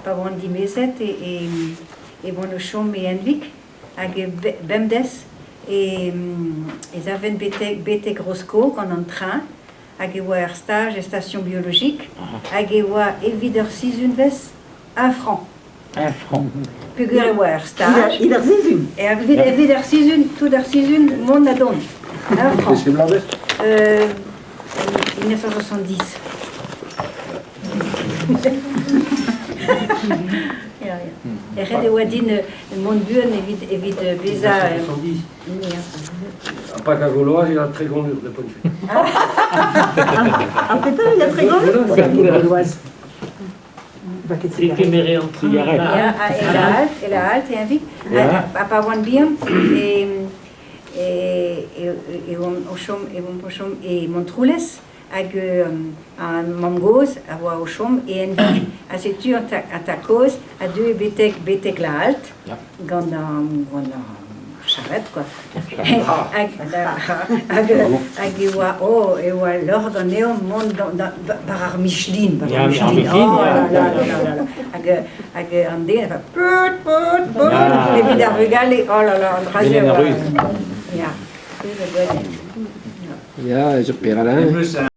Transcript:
pa oan dimezet e, e, e oan o chom e Henvig hag e bemdez e, ez aven betek, betek Rosko gant an train hag e oa ur staj e station biologique hag e oa evit ur sizhunvezh un franc. Un franc. Peogwir e oa ur staj. Evit ar sizhun? Evit, evit ar sizhun, tout ar sizhun, mont ha dont. Un franc. Euh, 1970. Ya, ya. Ret e oa din mont buan evit, evit bezañ... 1970. Ha pa a goloas, il a 30 ur de poent. Ha petra, il a 30 ur? Kemere an train. Ya, e la halte, e la halte, Henvig. Ha pa oan bihan, e, e, e, e oan o chom, e oan o chom e Montroulez, hag an mamm-gozh a oa o chom e Henvig. Ha setu an ta-kozh a deue betek, betek la halte, gant an, gant an charrette quoi. Hag, hag, hag e oa, oh, e oa lorc'h ganeomp mont war ar Michelin, war ar Michelin. Oh là là là là là. Hag, hag an den a fa peut, peut, peut, evit ar vugale, oh là là, an dra-se a oa... Ya, Ya, zo Peralain.